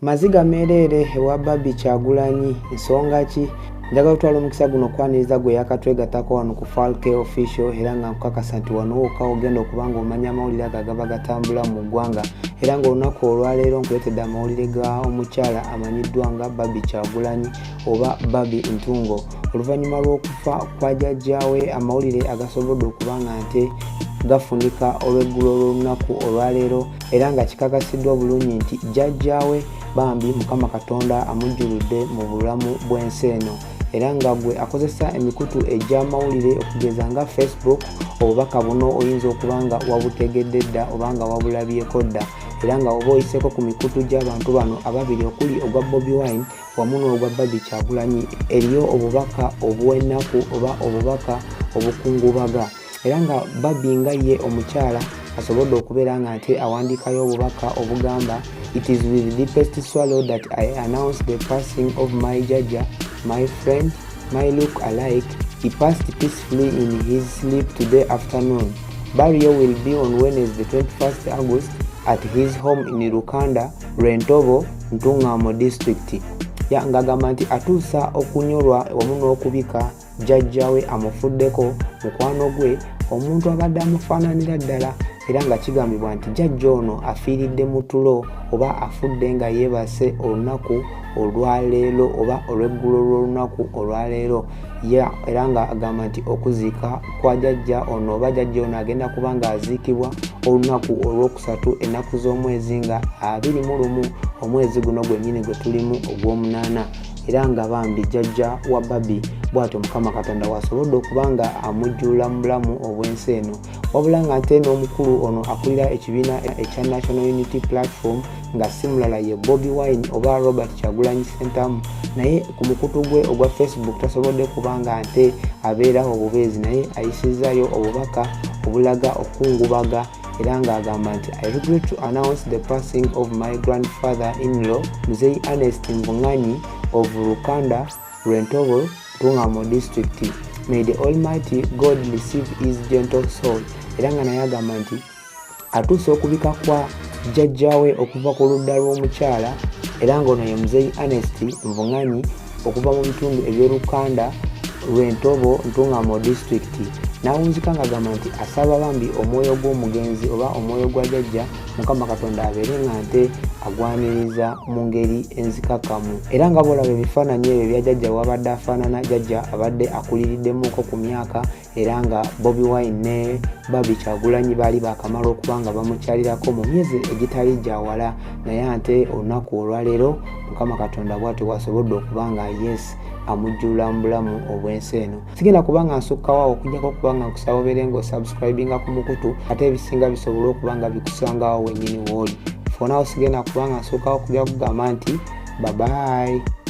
Maziga meereere ewa Barbie Kyagulanyi, nsonga ki? Njagala otwala omukisa guno okwaniriza gwe yakatwegatako wano ku Falke Official, era nga nkukakasa nti wano wokka ogenda okuba nga omanya amawulire ago agaba gatambula mu ggwanga. Era ng'olunaku olwaleero nkuleetedde amawulire ga omukyala amanyiddwa nga Barbie Kyagulanyi oba Barbie Ntungo, oluvannyuma lw'okufa kwa jjajjaawe, amawulire agasobodde okuba nga nte gafunika olw'eggulo lw'olunaku olwaleero, era nga kikakasiddwa bulungi nti jjajjaawe bambi Mukama Katonda amujjuludde mu bulamu bw'ensi eno. Era nga gwe akozesa emikutu egy'amawulire okugeza nga Facebook, obubaka buno oyinza okuba nga wabutegedde dda oba nga wabulabyeko dda. Era nga oba oyiseeko ku mikutu gy'abantu bano ababiri, okuli ogwa Bobi Wine wamu n'ogwa Barbie Kyagulanyi, eriyo obubaka obw'ennaku oba obubaka obukungubaga. Era nga Barbie nga ye omukyala asobodde okubeera nga nte awandiikayo obubaka obugamba, "It is with deepest sorrow that I announce the passing of my jajja, my friend, my look alike. He passed peacefully in his sleep today afternoon. Burial will be on Wednesday, 21st August, at his home in Lukanda, Rwentobo, Ntungamo District." Ya ng'agamba nti atuusa okunyolwa wamu n'okubika jjajjawe amufuddeko, mukwano gwe, omuntu abadde amufaananira ddala. Era nga kigambibwa nti jjajja ono afiiridde mu tulo oba afudde nga yeebase olunaku olwaleero oba olw'eggulo lw'olunaku olwaleero. Ya era nga agamba nti okuziika kwa jjajja ono oba jjajja ono agenda kuba nga aziikibwa olunaku olwokusatu, ennaku z'omwezi nga 21, omwezi guno gwennyini gwe tulimu ogw'omunaana. Era nga bambi jjajja wa Barbie bw'atyo Mukama Katonda wasobodde okuba nga amujjulula mu bulamu obw'ensi eno. Wabula nga nte n'omukulu ono akulira ekibiina ekya National Unity Platform, nga si mulala ye Bobi Wine oba Robert Kyagulanyi Ssentamu, naye ku mukutu gwe ogwa Facebook tasobodde kuba nga nte abeerawo obubeezi, naye ayisizaayo obubaka obulaga okukungubaga. Era ng'agamba nti, "I regret to announce the passing of my grandfather in-law, Mzee Ernest Mvunganyi of Lukanda, Rwentobo, Ntungamo District. May the Almighty God receive his gentle soul." Era nga naye agamba nti atuuse okubika kwa jjajjaawe okuva ku ludda lw'omukyala, era ng'ono ye Muzeeyi Ernest Mvunganyi okuva mu bitundu eby'Olukanda, Lwentobo, Ntungamo District. N'awunzika ng'agamba nti asaba bambi omwoyo gw'omugenzi oba omwoyo gwa jjajja, Mukama Katonda abeere nga nte agwaniriza mu ngeri enzikakkamu. Era nga bw'olaba ebifaananyi ebyo ebya jjajja wabadde afaanana, jjajja abadde akuliriddemukko ku myaka. Era nga Bobi Wine ne Barbie Kyagulanyi baali bakamala okuba nga bamukyalirako mu myezi egitali gyawala, naye ate olunaku olwaleero Mukama Katonda bw'atyo bw'asobodde okuba nga yes amujjulula mu bulamu obw'ensi eno. Sigenda kuba nga nsukkawo okujjako okuba nga nkusaba obeere ng'osubscribinga ku mukutu, ate ebisinga bisobole okuba nga bikusangawo wennyini wooli. For now sigenda kuba nga nsukkawo okujja kugamba nti bye bye.